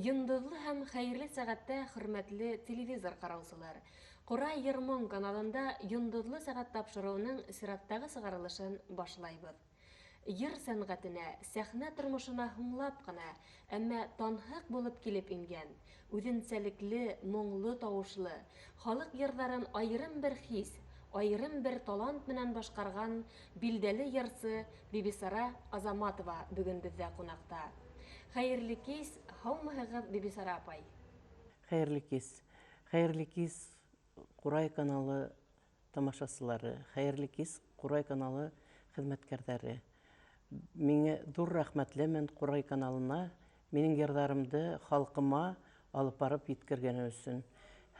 Йондоҙло һәм хәйерле сәғәттә, хөрмәтле телевизор ҡараусылар! Ҡурай йыр-моң каналында Йондоҙло сәғәт тапшырыуының сираттағы сығарылышын башлайбыҙ. Йыр сәнғәтенә, сәхнә тормошона һуңлап ҡына, әммә танһыҡ булып килеп ингән, үҙенсәлекле, моңло тауышлы, халыҡ йырҙарын айырым бер хис, айырым бер талант менән башҡарған билдәле йырсы Бибисара Азаматова бөгөн беҙҙә ҡунаҡта. Хәйерле кис, һаумыһығыҙ, Бибисара апай? Хәйерле кис. Хәйерле кис, Ҡурай каналы тамашасылары. Хәйерле кис, Ҡурай каналы хеҙмәткәрҙәре. Миңә ҙур рәхмәтлемен Ҡурай каналына, минең йырҙарымды халҡыма алып барып еткергәне өсөн.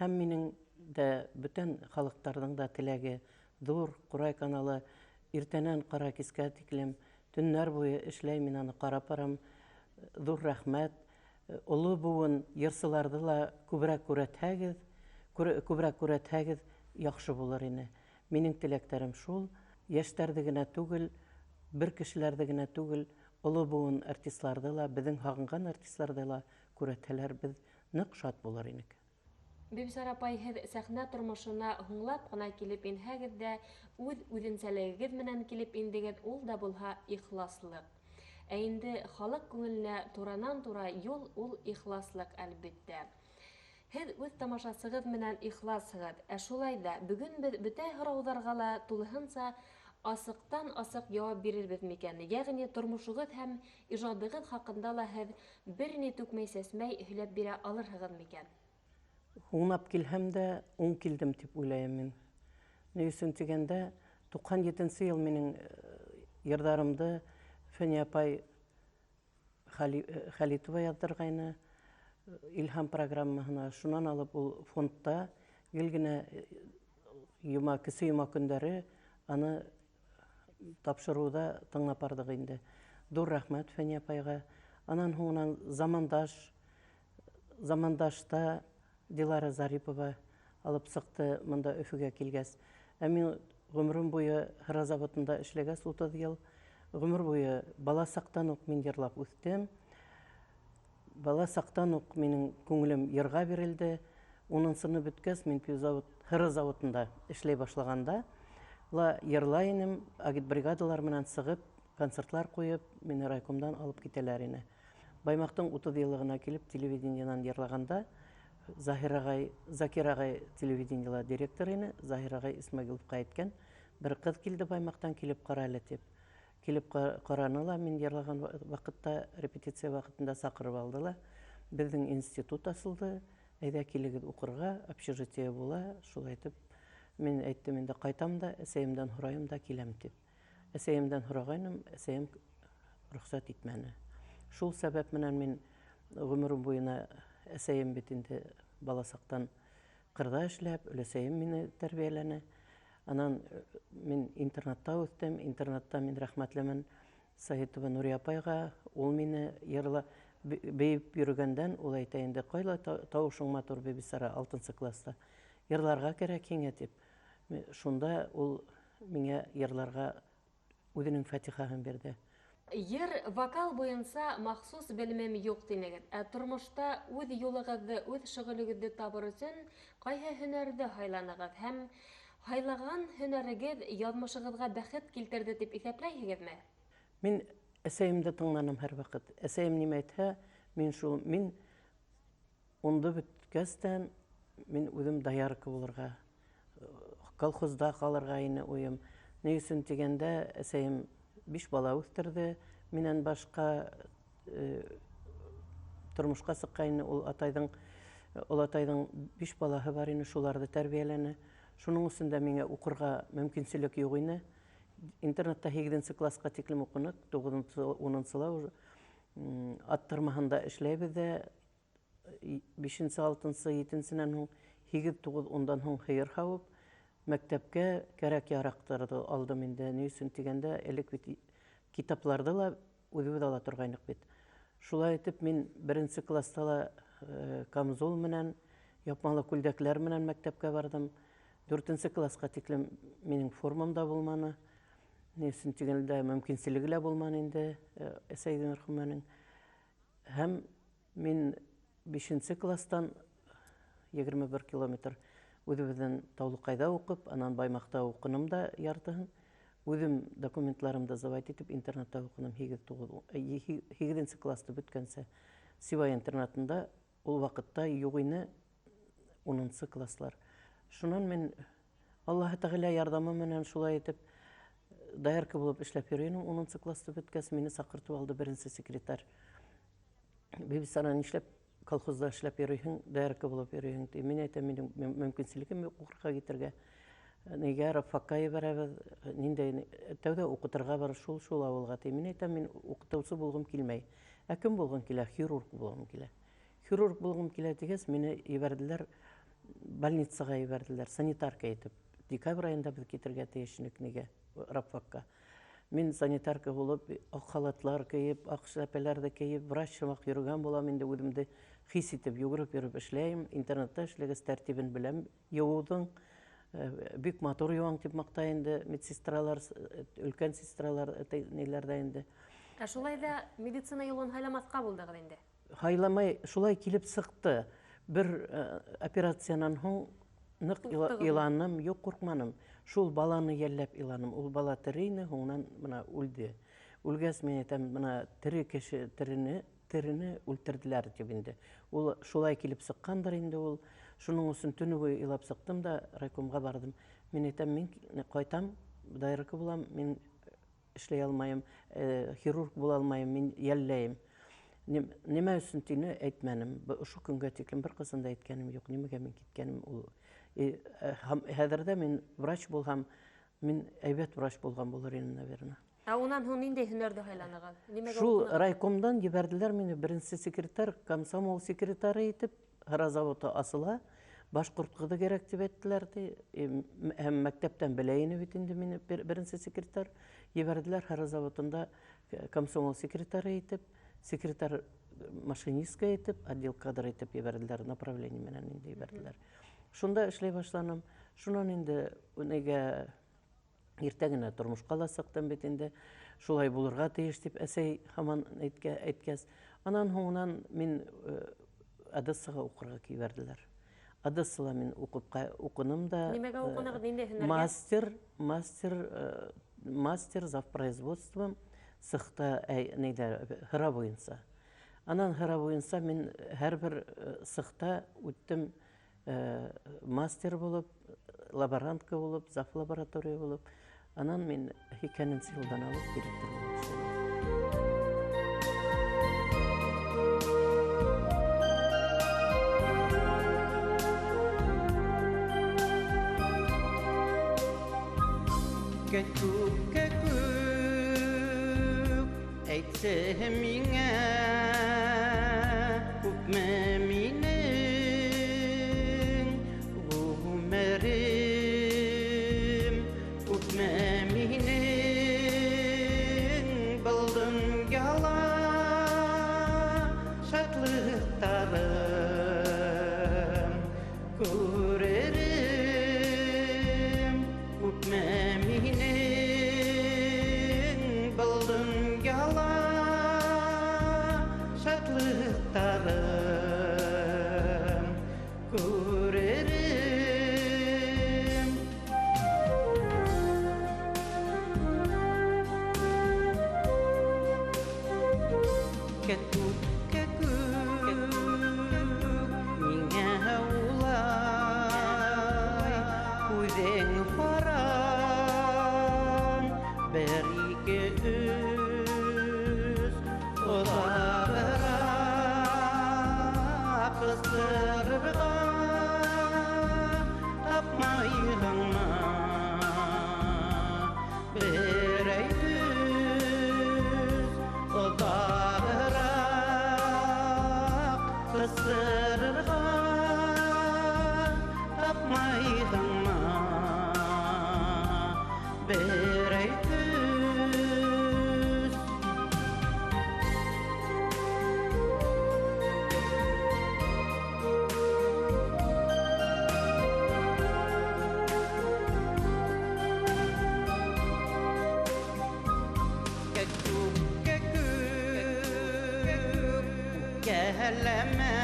Һәм минең дә, бүтән халыҡтарҙың да теләге ҙур. Ҡурай каналы иртәнән ҡара кискә тиклем төннәр буйы эшләй, мин аны ҡарап барам. Ҙур рәхмәт. Оло быуын йырсыларҙы ла күберәк күрәтһәгеҙ, күберәк күрәтһәгеҙ, яҡшы булыр ине. Минең теләктәрем шул, йәштәрҙе генә түгел, бер кешеләрҙе генә түгел, оло быуын артистларҙы ла, беҙҙең һағынған артистларҙы ла күрәтһәләр, беҙ ныҡ шат булыр инек. Бибисара апай, һеҙ сәхнә тормошона һуңлап ҡына килеп инһәгеҙ ҙә, үҙ үҙенсәлегегеҙ менән килеп индегеҙ, ул да булһа ихласлыҡ. Ә инде халыҡ күңеленә туранан-тура юл ул ихласлыҡ, әлбиттә. Һеҙ үҙ тамашасығыҙ менән ихласһығыҙ, ә шулай ҙа бөгөн беҙ бөтә һорауҙарға ла тулыһынса асыҡтан-асыҡ яуап бирербеҙ микән? Йәғни тормошоғоҙ һәм ижадығыҙ хаҡында ла һеҙ бер ни түкмәй-сәсмәй һөйләп бирә алырһығыҙ микән? Һуңлап килһәм дә, уң килдем тип уйлайым мин. Ни өсөн тигәндә, 97 йыл минең йырҙарымды Фәниә апай Хәлитова яҙҙырғайны Илһам программаһына. Шунан алып ул фондта гел генә йома, кесе йома көндәре аны тапшырыуҙа тыңлап барҙыҡ инде. Ҙур рәхмәт Фәниә апайға. Анан һуңынан Замандашта Дилара Зарипова алып сыҡты мында Өфөгә килгәс. Ә мин ғүмерем буйы һыра заводында эшләгәс, 30 йыл, ғүмер буйы бала саҡтан уҡ мин йырлап үҫтем. Бала саҡтан уҡ минең күңелем йырға бирелде. Унынсыны бөткәс, мин пивзавод, һыра заводында эшләй башлағанда ла йырлай инем, агитбригадалар менән сығып, концертлар ҡуйып, мине райкомдан алып китәләр ине. Баймаҡтың 30 йыллығына килеп, телевидениенан йырлағанда, Заһир ағай, Закир ағай телевидениела директор ине, Заһир ағай Исмәғиловҡа әйткән, бер ҡыҙ килде Баймаҡтан, килеп ҡара әле тип. Килеп ҡараны ла, мин йырлаған ваҡытта, репетиция ваҡытында саҡырып алды ла. Беҙҙең институт асылды, әйҙә килегеҙ уҡырға, общежитие була, шулай итеп, мин әйттем инде, ҡайтам да, әсәйемдән һорайым да киләм тип. Әсәйемдән һорағайным, әсәйем рөхсәт итмәне. Шул сәбәп менән мин ғүмерем буйына, әсәйем бит инде бала саҡтан ҡырҙа эшләп, өләсәйем мине тәрбиәләне. Анан мин интернатта үҫтем, интернатта мин рәхмәтлемен Сәйетова Нурия апайға, ул мине йырла бейеп йөрөгәндән, ул әйтә инде, ҡайла тауышың матур, Бибисара, 6-нсы класста, йырларға кәрәк һиңә тип. Шунда ул миңә йырларға үҙенең фатихаһын бирҙе. Йыр, вокал буйынса махсус белемем юҡ тинегеҙ. Ә тормошта үҙ юлығыҙҙы, үҙ шөғөлөгөҙҙө табыр өсөн ҡайһы һөнәрҙе һайланығыҙ һәм һайлаған һөнәрегеҙ яҙмышығыҙға бәхет килтерҙе тип иҫәпләйһегеҙме? Мин әсәйемде тыңланым һәр ваҡыт. Әсәйем нимә әйтһә, мин шул, мин унды бөткәстән мин үҙем доярка булырға, колхозда ҡалырға ине уйым. Ни өсөн тигәндә, әсәйем 5 бала үҫтерҙе, минән башҡа, тормошҡа сыҡҡайны, ул атайҙың, олатайҙың 5 балаһы бар ине, шуларҙы тәрбиәләне. Шуның өсөн дә миңә уҡырға мөмкинселек юҡ ине. Интернатта 8-нсе класҡа тиклем уҡыныҡ, туғыҙынсы, унынсыла уже, ат тырмаһында эшләйбеҙ ҙә, бишенсе, алтынсы, етенсенән һуң, һигеҙ, туғыҙ, ундан һуң һыйыр һауып, мәктәпкә кәрәк-яраҡтарҙы алдым инде. Ни өсөн тигәндә, элек бит китапларҙы ла үҙебеҙ ала торғайныҡ бит. Шулай итеп, мин 1-нсе класста ла, камзол менән, япмалы күлдәкләр менән мәктәпкә барҙым. 4-нсе класҡа тиклем минең формам да булманы. Ни өсөн тигәндә, мөмкинселеге лә булманы инде, әсәйҙең мәрхүмәнең. Һәм мин 5 класстан 21 километр үҙебеҙҙең Таулыҡайҙа уҡып, анан Баймаҡта уҡыным да яртыһын. Үҙем документларымды сдавать итеп интернатта уҡыным 8-9 класты бөткәнсә. Сибай интернатында ул ваҡытта юҡ ине 10 класслар. Шунан мин Аллаһы Тәғәлә ярҙамы менән шулай итеп доярка булып эшләп йөрөйнөм. 10 класты бөткәс мине саҡыртып алды беренсе секретарь. Бибисара, нишләп колхозда эшләп йөрөйһөң, доярка булып йөрөйһөң, ти. Мин әйтәм, минең мөмкинселегем юҡ уҡырға китергә. Нигә рабфакка ебәрәбеҙ, ниндәй тәүҙә уҡытырға бар шул ауылға, ти. Мин әйтәм, мин уҡытыусы булғым килмәй. Ә кем булғым килә? Хирург булғым килә. Хирург булғым килә тигәс, мине ебәрҙеләр, больницаға ебәрҙеләр, санитарка итеп. Декабрь айында беҙ китергә тейеш инек нигә, рабфакка. Мин санитарка булып, аҡ халатлар кейеп, аҡ шляпәләрҙе кейеп, врач һымаҡ йөрөгән булам инде, үҙемде хис итеп, йүгереп йөрөп эшләйем. Интернатта эшләгәс тәртибен беләм, йыуыуҙың. Бик матур йыуаң тип маҡтай инде медсестралар, өлкән сестралар, ниләр ҙә инде. Ә шулай ҙа медицина юлын һайламаҫҡа булдығыҙ инде? Һайламай, шулай килеп сыҡты. Бер операциянан һуң ныҡ Ҡурҡтығыҙмы? иланым, юҡ, ҡурҡманым. Шул баланы йәлләп иланым. Ул бала тере ине, һуңынан бына үлде. Үлгәс мин әйтәм, бына тере кеше терене үлтерҙеләр тип инде. Ул шулай килеп сыҡҡандыр инде ул. Шуның өсөн төнө буйы илап сыҡтым да райкомға барҙым. Мин әйтәм, мин ҡайтам, доярка булам, мин эшләй алмайым, хирург була алмайым, мин йәлләйем. Нимә өсөн тине әйтмәнем. Ошо көнгә тиклем бер ҡасан да әйткәнем юҡ, нимәгә мин киткәнем ул. Хәҙер ҙә мин врач булһам, мин әйбәт врач булған булыр инем, наверное. Ә унан һуң ниндәй һөнәрҙе һайланығыҙ? Нимәгә Шул уҡынығыҙ? райкомдан ебәрҙеләр мине беренсе секретарь, комсомол секретары итеп, һыра заводы асыла, башҡорт ҡыҙы кәрәк тип әйттеләр ти. Һәм мәктәптән белә ине бит инде мине беренсе секретарь. Ебәрҙеләр һыра заводында комсомол секретары итеп, секретарь машинистка итеп, отдел кадр итеп ебәрҙеләр, направление менән инде ебәрҙеләр. Шунда эшләй башланым. Шунан инде нигә иртә генә тормошҡа ла сыҡтым бит инде. Шулай булырға тейеш тип әсәй һаман әйткәс. Анан һуңынан мин Одессаға уҡырға ебәрҙеләр. Одессала мин уҡыным да, Нимәгә уҡынығыҙ, ниндәй һөнәргә? Мастер завпроизводством цехта, нейҙә, һыра буйынса. Анан һыра буйынса мин һәр бер цехта үттем, мастер булып, лаборантка булып, завлаборатория булып. Анан мин һикәненсе йылдан алып директор булып эшләнем. Кәкүк, кәкүк, әйтсе миңә, күпме минең ғүмерем, күпме минең был донъяла шатлыҡтарым күререм, күпме минең был донъяла шатлыҡтарым күререм. Кәкүк, кәкүк, миңә улай күҙең һаран, бер, ике, өс, оҙағыраҡ ҡысҡырырға тапмайһыңмы? Берәй төҫ, оҙағыраҡ ҡысҡырырға тапмайһыңмы? Берәй төҫ. Кәкүк, кәкүк, үпкәләмә,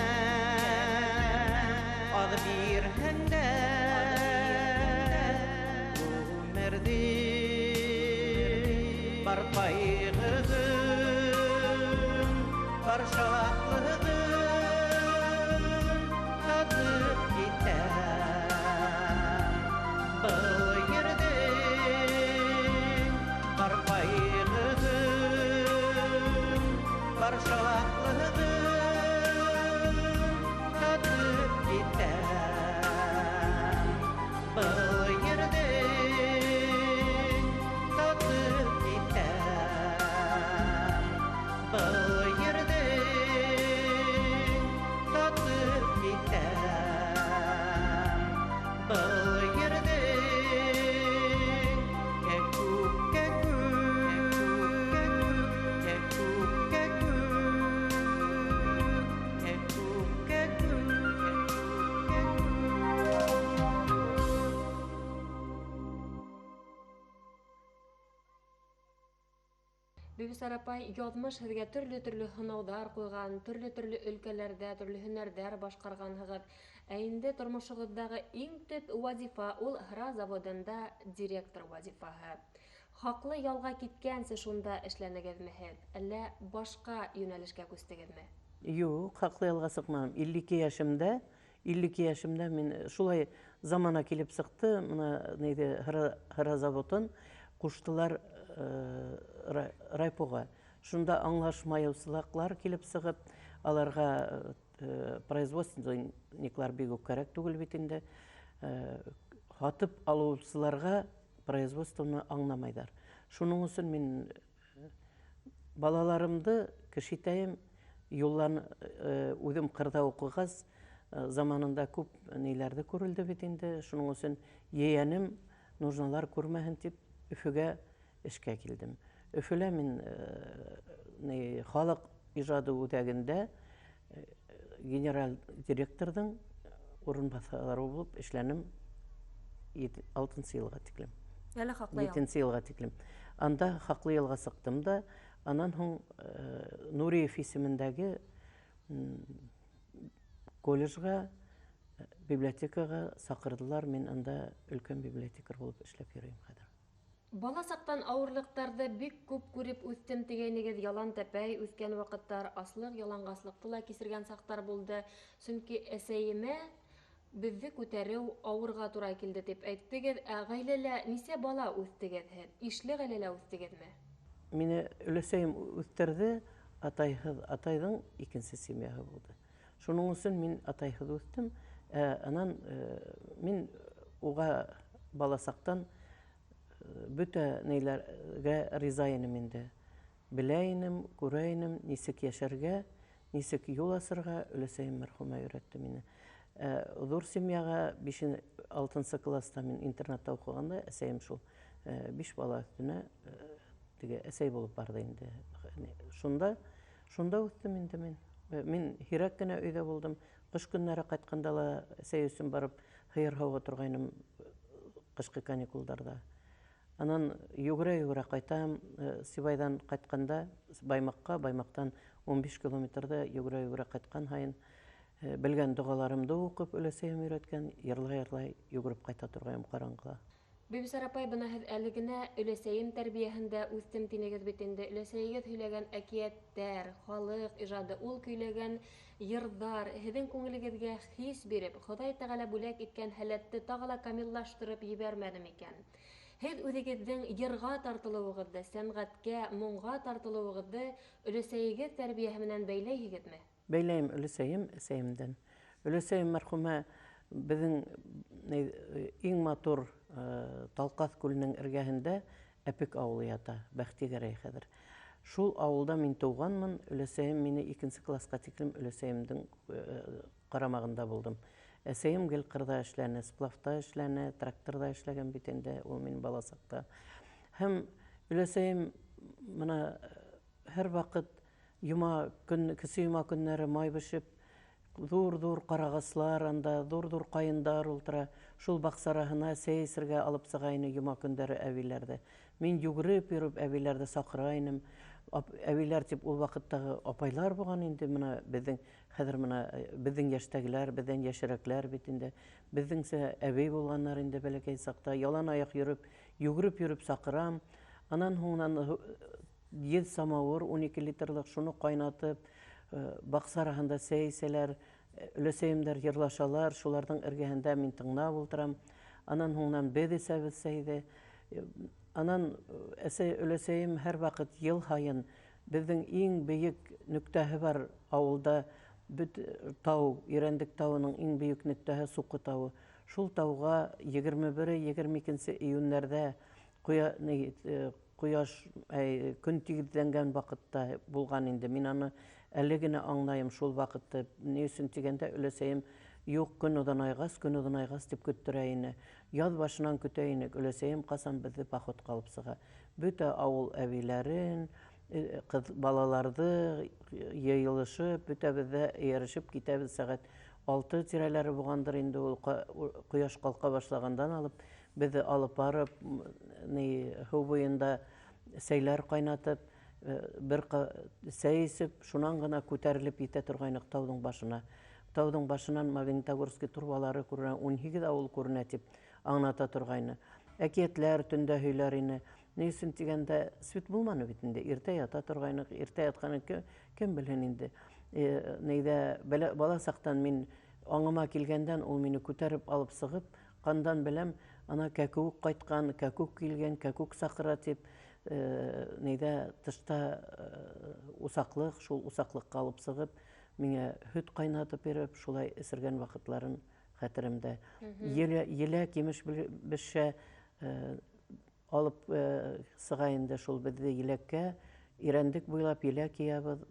Ғүмерҙең бар ҡайғыһын, бар шатлығын татып китәм. Был ерҙең бар ҡайғыһын, бар шатлығын татып китәм. Был ерҙең татып китәм. Был ерҙең татып китәм. Был ерҙең кәкүк, кәкүк, кәкүк, кәкүк, кәкүк, кәкүк, кәкүк. Бибисара апай, яҙмыш һеҙгә төрлө-төрлө һынауҙар ҡуйған, төрлө-төрлө өлкәләрҙә, төрлө һөнәрҙәр башҡарғанһығыҙ. Ә инде тормошоғоҙҙағы иң төп вазифа ул һыра заводында директор вазифаһы. Хаҡлы ялға киткәнсе шунда эшләнегеҙме һеҙ, әллә башҡа йүнәлешкә күстегеҙме? Юҡ, хаҡлы ялға сыҡманым. 52 йәшемдә мин шулай замана килеп сыҡты, мына нейҙе һыра заводын ҡуштылар райпоға. Шунда аңлашмайыусылыҡлар килеп сығып, аларға производственниклар бик үк кәрәк түгел бит инде. Һатып алыусыларға производствоны аңламайҙар. Шуның өсөн мин балаларымды кеше итәйем, юллан үҙем ҡырҙа уҡығас, заманында күп ниләрҙе күрелде бит инде. Шуның өсөн ейәнем нужналар күрмәһен тип Өфөгә эшкә килдем. Өфөлә мин халыҡ ижады үҙәгендә генераль директорҙың урынбаҫары булып эшләнем алтынсы йылға тиклем. Әле хаҡлы ял. Етенсе йылға тиклем. Анда хаҡлы ялға сыҡтым да, анан һуң Нуриев исемендәге колледжға, библиотекаға саҡырҙылар. Мин анда өлкән библиотекарь булып эшләп йөрөйөм хәҙер. Бала саҡтан ауырлыҡтарҙы бик күп күреп үҫтем тигәйнегеҙ, ялан тәпәй үҫкән ваҡыттар, аслыҡ, яланғаслыҡты ла кисергән саҡтар булды. Сөнки әсәйемә беҙҙе күтәреү ауырға тура килде тип әйттегеҙ. Ә ғаиләлә нисә бала үҫтегеҙ һеҙ? Ишле ғаиләлә үҫтегеҙме? Мине өләсәйем үҫтерҙе, атайһыҙ, атайҙың икенсе семьяһы булды. Шуның өсөн мин атайһыҙ үҫтем. Анан мин уға бала саҡтан бөтә нәйләргә риза инем инде. Белә инем, күрә инем, нисек йәшәргә, нисек юл асырға, өләсәйем мәрхүмә өйрәтте мине. Ҙур семьяға алтынсы класста мин интернатта уҡығанда, әсәйем шул 5 бала өҫтөнә теге әсәй булып барҙы инде. Шунда үҫтем инде мин. Мин һирәк кенә өйҙә булдым. Ҡыш көннәре ҡайтҡанда ла әсәй өсөн барып һыйыр һауға торғайным ҡышҡы каникулдарҙа. Анан йүгерә-йүгерә ҡайтам, Сибайҙан ҡайтҡанда Баймаҡҡа, Баймаҡтан 15 километрҙа йүгерә-йүгерә ҡайтҡан һайын белгән доғаларымды уҡып, өләсәйем өйрәткән, йырлай-йырлай йүгереп ҡайта торғайым ҡараңғыла. Бибисара апай, бына һеҙ әле генә өләсәйем тәрбиәһендә үҫтем тинегеҙ бит инде. Өләсәйегеҙ һөйләгән әкиәттәр, халыҡ ижады, ул көйләгән йырҙар һеҙҙең күңелегеҙгә хис биреп, Хоҙай Тәғәлә бүләк иткән һәләтте тағы ла камиллаштырып ебәрмәне микән? Һеҙ үҙегеҙҙең йырға тартылыуығыҙҙы, сәнғәткә, моңға тартылыуығыҙҙы өләсәйегеҙ тәрбиәһе менән бәйләйһегеҙме? Бәйләйем өләсәйем, әсәйемдән. Өләсәйем мәрхүмә беҙҙең иң матур Талҡаҫ күленең эргәһендә Әпек ауылы ята, Бәхтигәрәй хәҙер. Шул ауылда мин тыуғанмын, өләсәйем мине икенсе классҡа тиклем өләсәйемдең ҡарамағында булдым. Әсәйем гел ҡырҙа эшләне, сплавта эшләне, тракторҙа эшләгән бит инде ул мин бала саҡта. Һәм өләсәйем мына һәр ваҡыт йома көн, кесе йома көннәре май бешеп, ҙур-ҙур ҡарағаслар анда, ҙур-ҙур ҡайындар ултыра. Шул баҡсараһына сәй эсергә алып сыға ине йома көндәре әбиләрҙе. Мин йүгереп йөрөп әбиләрҙе саҡыра инем. Әбиләр тип ул ваҡыттағы апайлар булған инде, мына беҙҙең хәҙер мына беҙҙең йәштәгеләр, беҙҙән йәшерәкләр бит инде. Беҙҙеңсә әбей булғаннар инде бәләкәй саҡта, ялан аяҡ йөрөп, Йүгереп йөрөп саҡырам. Анан һуңынан 100 самауыр, 12 литрлыҡ, шуны ҡайнатып, баҡса араһында сәй эсәләр, өләсәйемдәр йырлашалар, шуларҙың эргәһендә мин тыңлап ултырам. Анан һуңынан беҙ эсәбеҙ сәйҙе. Анан әсәй, өләсәйем һәр ваҡыт йыл һайын беҙҙең иң бейек нөктәһе бар ауылда, бөт тау, Ирәндек тауының иң бейек нөктәһе Суҡы тауы. Шул тауға 21-е, 22 июньдәрҙә ҡояш, көн тигеҙләнгән ваҡытта булған инде. Мин аны әле генә аңлайым шул ваҡытты. Ни өсөн тигәндә, өләсәйем юҡ, көн оҙонайғас, көн оҙонайғас тип көттөрә ине. Яҙ башынан көтә инек, өләсәйем ҡасан беҙҙе походҡа алып сыға. Бөтә ауыл әбейҙәрен, ҡыҙ балаларҙы йыйылышып, бөтәбеҙ ҙә эйәрешеп китәбеҙ. Сәғәт 6 тирәләре булғандыр инде ул, ҡояш ҡалҡа башлағандан алып, беҙҙе алып барып, һыу буйында сәйләр ҡайнатып, бер сәй эсеп, шунан ғына күтәрелеп етә торғайныҡ тауҙың башына. Тауҙың башынан Магнитогорский турбалары күренә, 18 ауыл күренә тип аңлата торғайны. Әкиәтләр төндә һөйләр ине. Ни өсөн тигәндә, свет булманы бит инде. Иртә ята торғайныҡ, иртә ятҡанын кем белһен инде. Нейҙә, бала саҡтан мин аңыма килгәндән ул мине күтәреп алып сығып, ҡандан беләм, ана кәкүк ҡайтҡан, кәкүк килгән, кәкүк саҡыра тип, нейҙә тышта усаҡлыҡ, шул усаҡлыҡҡа алып сығып, миңә һөт ҡайнатып биреп, шулай эсергән ваҡытларын хәтеремдә. Еләк емеш бешә, алып сыға инде шул беҙҙе еләккә, Ирәндек буйлап еләк йыябыҙ,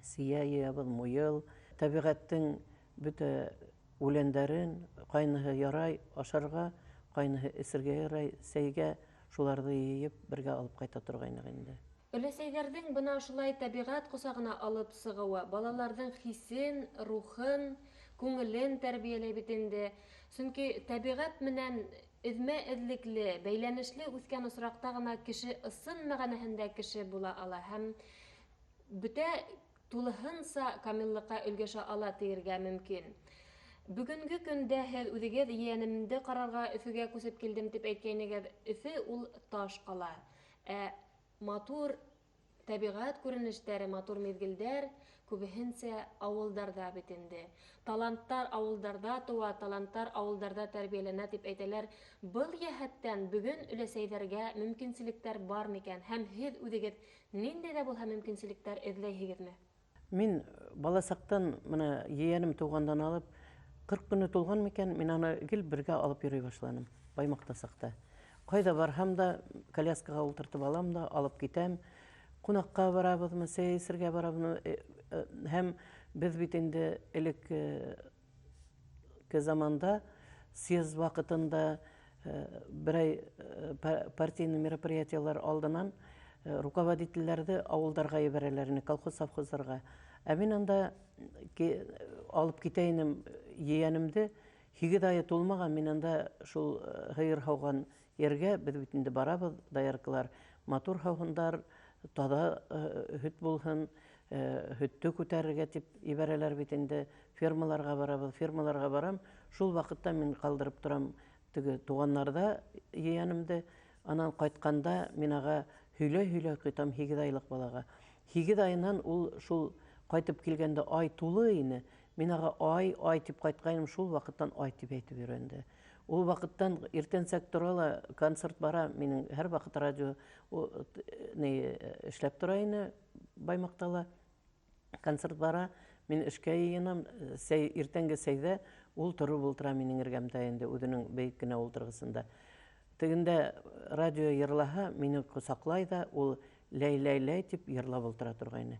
сейә йыябыҙ, муйыл. Тәбиғәттең бөтә үләндәрен, ҡайныһы ярай ашарға, ҡайныһы эсергә ярай, сәйгә, шуларҙы йыйып бергә алып ҡайта торғайныҡ инде. Өләсәйҙәрҙең бына шулай тәбиғәт ҡосағына алып сығыуы балаларҙың хисен, рухын, күңелен тәрбиәләй бит инде. Сөнки тәбиғәт менән эҙмә-эҙлекле, бәйләнешле үҫкән осраҡта ғына кеше ысын мәғәнәһендә кеше була ала һәм бөтә тулыһынса камиллыҡҡа өлгәшә ала тиергә мөмкин. Бөгөнгө көндә һеҙ үҙегеҙ ейәнемде ҡарарға Өфөгә күсеп килдем тип әйткәйнегеҙ. Өфө ул таш ҡала. Ә матур тәбиғәт күренештәре, матур миҙгелдәр күбеһенсә ауылдарҙа бит инде. Таланттар ауылдарҙа тыуа, таланттар ауылдарҙа тәрбиәләнә тип әйтәләр. Был йәһәттән бөгөн өләсәйҙәргә мөмкинселектәр бар микән? Һәм һеҙ үҙегеҙ ниндәй ҙә булһа мөмкинселектәр эҙләйһегеҙме? Мин бала саҡтан, бына ейәнем тыуғандан алып, 40 көнө тулған микән, мин аны гел бергә алып йөрөй башланым, Баймаҡта саҡта. Ҡайҙа барһам да, коляскаға ултыртып алам да, алып китәм. Ҡунаҡҡа барабыҙмы, сәй эсергә барабыҙмы? Һәм беҙ бит инде элекке заманда съезд ваҡытында, берәй партийный мероприятиелар алдынан руководителдәрҙе ауылдарға ебәрәләр ине, колхоз, совхоздарға. Ә мин анда алып китә инем ейәнемде, 8 айы тулмаған, мин анда шул һыйыр һауған ергә, беҙ бит инде барабыҙ, дояркалар матур һауһындар, таҙа һөт булһын, һөттө күтәрергә тип ебәрәләр бит инде, фермаларға барабыҙ, фермаларға барам. Шул ваҡытта мин ҡалдырып торам теге туғандарҙа ейәнемде. Анан ҡайтҡанда мин аға һөйләй-һөйләй ҡайтам 8 айлыҡ балаға. 8 айынан ул шул ҡайтып килгәндә ай тулы ине. Мин аға ай, ай тип ҡайтҡайным, шул ваҡыттан ай тип әйтеп өйрәнде. Ул ваҡыттан иртәнсәк тора ла концерт бара, минең һәр ваҡыт радио эшләп тора ине Баймаҡта ла. Концерт бара, мин эшкә йыйынам, иртәнге сәйҙә ул тороп ултыра минең эргәмдә инде, үҙенең бейек кенә ултырғысында. Тегендә радио йырлаһа, мине ҡосаҡлай ҙа, ул ләй-ләй-ләй тип йырлап ултыра торғайны.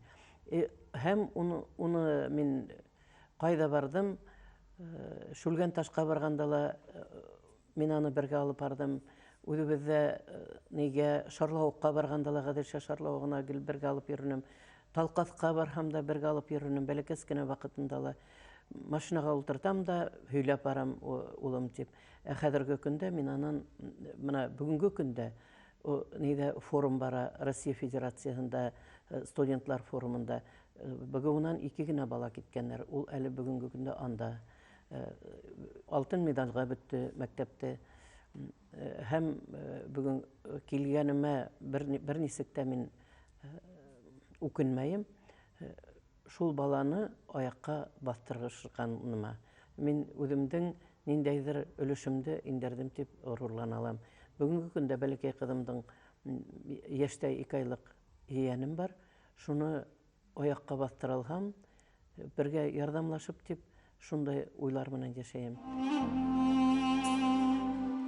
Һәм уны мин ҡайҙа барҙым, Шүлгән ташҡа барғанда ла, мин аны бергә алып барҙым. Үҙебеҙҙә, нигә Шарлауыҡҡа барғанда ла Ғәҙелша Шарлауығына гел бергә алып йөрөнөм. Талҡаҫҡа барһам да бергә алып йөрөнөм, бәләкәс кенә ваҡытында ла. Машинаға ултыртам да һөйләп барам, улым тип. Ә хәҙерге көндә мин анан, бына бөгөнгө көндә, нейҙә форум бара Россия Федерацияһында, студентлар форумында. БГУнан 2 генә бала киткәннәр. Ул әле бөгөнгө көндә анда. Алтын медальға бөттө мәктәптә. Һәм бөгөн килгәнемә бер нисек тә мин үкенмәйем. Шул баланы аяҡҡа баҫтырғышҡаныма. Мин үҙемдең ниндәйҙер өлөшөмдө индерҙем тип ғорурлана алам. Бөгөнгө көндә бәләкәй ҡыҙымдың йәштә 2 айлыҡ ейәнем бар. Шуны аяҡҡа баҫтыра алһам, бергә ярҙамлашып тип шундай уйлар менән йәшәйем.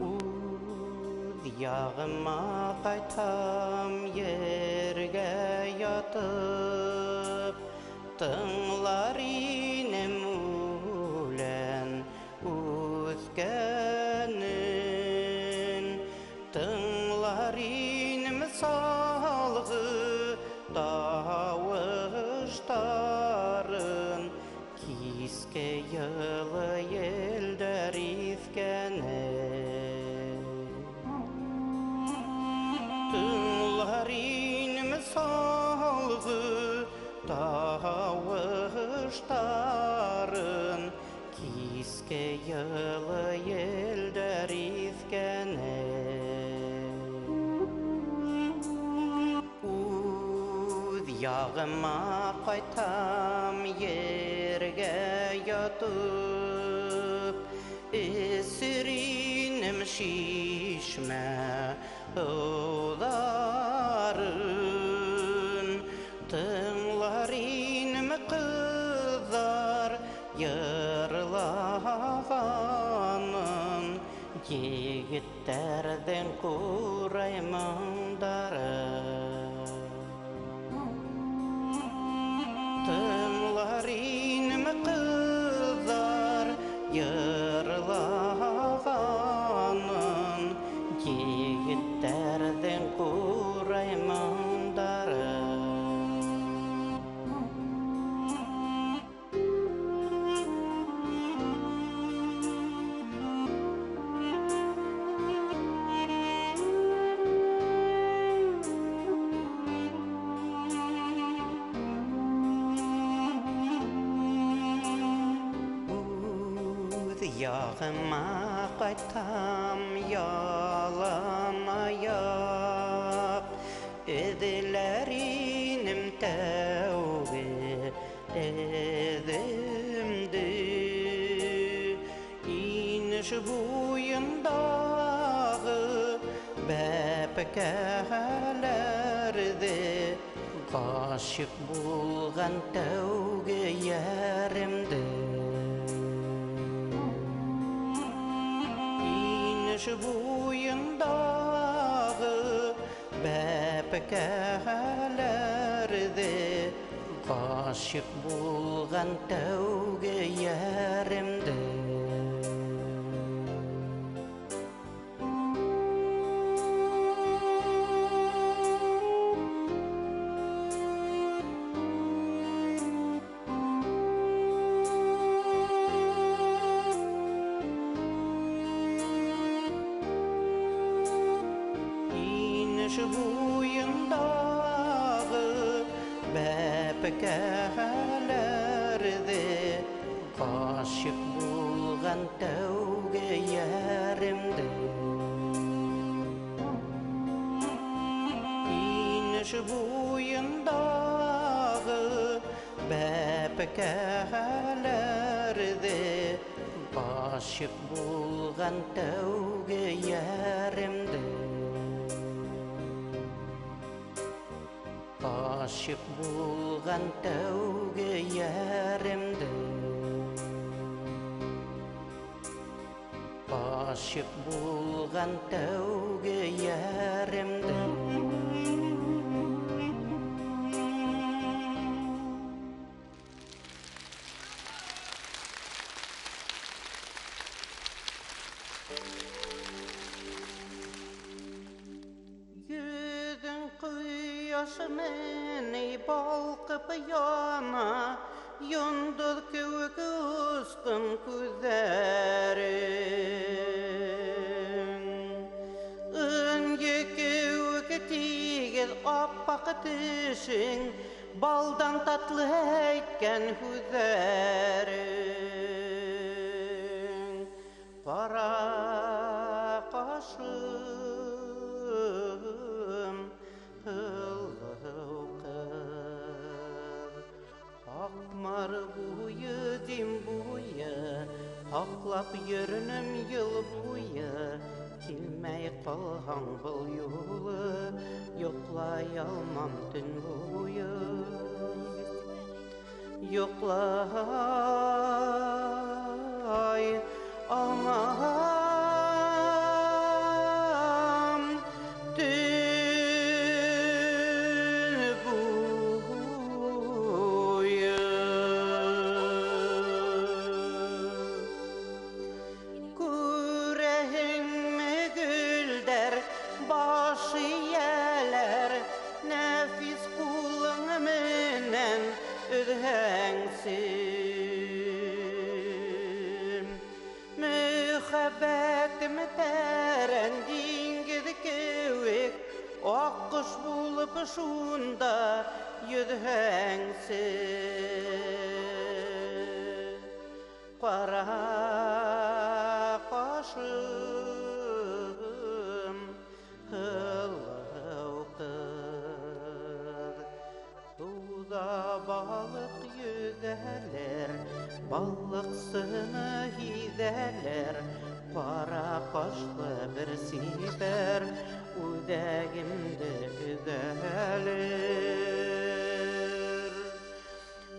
Үҙ яғыма ҡайтам, ергә ятып, тыңлар инем үлән үҫкәнен, тыңлар инем салғы тауыштарын, киске йылы елдәр иҫкәнен. Тыңлар инем салғы тауыштарын, киске йылы елдәр иҫкәнен. Үҙ яғыма ҡайтам, ергә ятып, эсер инем шишмә һыуҙарын, тыңлар инем ҡыҙҙар йырлағанын, егеттәрҙең ҡурай моңдарын. Тыңлар инем ҡыҙҙар йырлағанын, егеттәрҙең ҡурай моңдарын. Үҙ яғыма ҡайтам, ялан аяҡ, эҙләр инем тәүге эҙемде. Инеш буйындағы бәпкәләрҙе ғашиҡ булған тәүге йәремде. Инеш буйындағы бәпкәләрҙе ғашиҡ булған тәүге йәремде. Инеш буйындағы бәпкәләрҙе ғашиҡ булған тәүге йәремде. Инеш буйындағы бәпкәләрҙе ғашиҡ булған тәүге йәремде. Ғашиҡ булған тәүге йәремде. Ғашиҡ булған тәүге йәремде. Йөҙөң ҡояш менән балҡып яна, йондоҙ кеүек осҡон күҙҙәрең. Ынйы кеүек тигеҙ аппаҡ тешең, балдан татлы әйткән һүҙҙәрең. Ҡара ҡаш ҡашым, һылыу ҡыҙ. Һаҡмар буйы, Дим буйы, һаҡлап йөрөнөм йыл буйы. Килмәй ҡалһаң был юлы, йоҡлай алмам төн буйы. Йоҡлай алмам төн буйы. Күрәһеңме гөлдәр баш эйәләр, нәфис ҡулың менән өҙһәңсе. Мөхәббәтем тәрән диңгеҙ кеүек, аҡҡош булып шунда йөҙһәңсе. Ҡара ҡашым, һылыу ҡыҙ. Һыуҙа балыҡ йөҙәләр, балыҡсыны һиҙәләр. Ҡара ҡашлы бер сибәр үҙәгемде өҙәлер.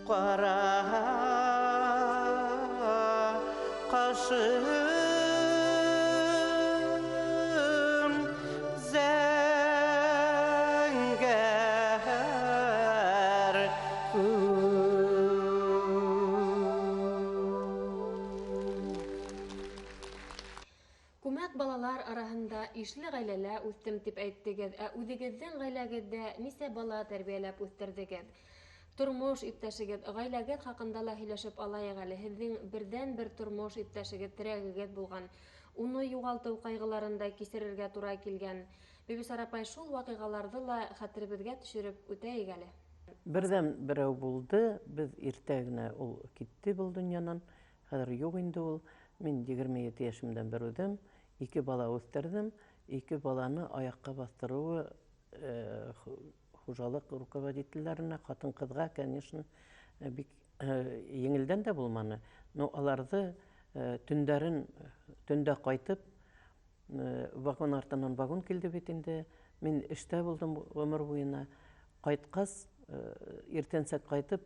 Ҡара ҡашым, зәңгәр күҙ. Күмәк балалар араһында ишле ғаиләлә үҫтем тип әйттегеҙ, ә үҙегеҙҙең ғаиләгеҙҙә нисә бала тәрбиәләп үҫтерҙегеҙ? Тормош иптәшегеҙ, ғаиләгеҙ хаҡында ла һөйләшеп алайыҡ әле. Һеҙҙең берҙән-бер тормош иптәшегеҙ, терәгегеҙ булған, уны юғалтыу ҡайғыларын да кисерергә тура килгән. Бибисара апай, шул ваҡиғаларҙы ла хәтеребеҙгә төшөрөп үтәйек әле. Берҙән берәү булды, беҙ иртә генә ул китте был донъянан, хәҙер юҡ инде ул. Мин 27 йәшемдән бер үҙем, 2 бала үҫтерҙем, 2 баланы аяҡҡа баҫтырыуы хужалыҡ руководителдәренә, ҡатын-ҡыҙға, конечно, бик еңелдән дә булманы. Но аларҙы төндә ҡайтып, вагон артынан вагон килде бит инде. Мин эштә булдым ғүмер буйына. Ҡайтҡас, иртәнсәк ҡайтып,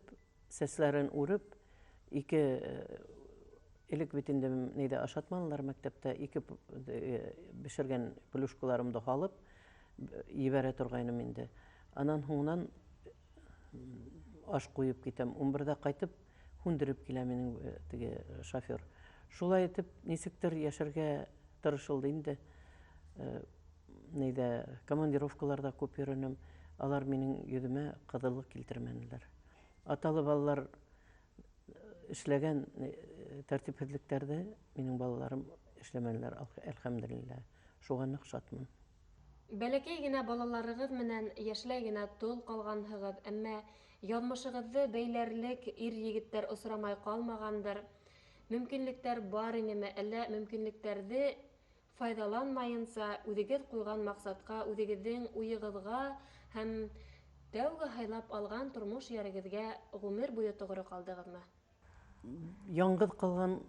сәсләрен үреп, 2 элек бит инде нейҙә ашатманылар мәктәптә, 2 бешергән плюшкаларымды һалып ебәрә торғайным инде. Анан һуңынан аш ҡуйып китәм. Ун берҙә ҡайтып һүндереп килә минең теге шофер. Шулай итеп нисектер йәшәргә тырышылды инде. Нейҙә командировкаларҙа күп йөрөнөм. Алар минең йөҙөмә ҡыҙыллыҡ килтермәнеләр. Аталы балалар эшләгән тәртипһеҙлектәрҙе минең балаларым эшләмәнеләр, әлхәмдүлилләһ. Шуға ныҡ шатмын. Бәләкәй генә балаларығыҙ менән йәшләй генә тол ҡалғанһығыҙ, әммә яҙмышығыҙҙы бәйләрлек ир-егеттәр осрамай ҡалмағандыр. Мөмкинлектәр бар инеме, әллә мөмкинлектәрҙе файҙаланмайынса үҙегеҙ ҡуйған маҡсатҡа, үҙегеҙҙең уйығыҙға һәм тәүге һайлап алған тормош йәрегеҙгә ғүмер буйы тоғро ҡалдығыҙмы? Яңғыҙ ҡалған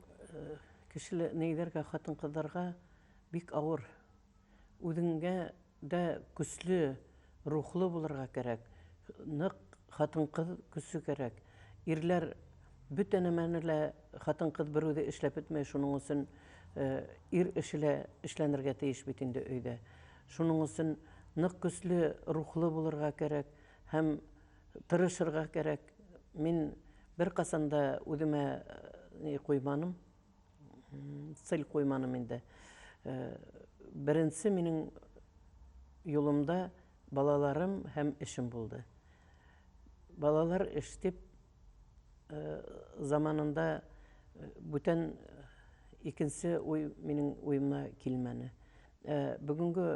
кешеләр, нейҙәргә, ҡатын-ҡыҙҙарға бик ауыр. Үҙеңгә дә көслө, рухлы булырға кәрәк. Ныҡ ҡатын-ҡыҙ көсө кәрәк. Ирләр бөтә нәмәне лә ҡатын-ҡыҙ бер үҙе эшләп бөтмәй, шуның өсөн ир эше лә эшләнергә тейеш бит инде өйҙә. Шуның өсөн ныҡ көслө, рухлы булырға кәрәк һәм тырышырға кәрәк. Мин бер ҡасан да үҙемә ни ҡуйманым, цель ҡуйманым инде. Беренсе минең юлымда балаларым һәм эшем булды. Балалар эш тип заманында бүтән икенсе уй минең уйыма килмәне. Бөгөнгө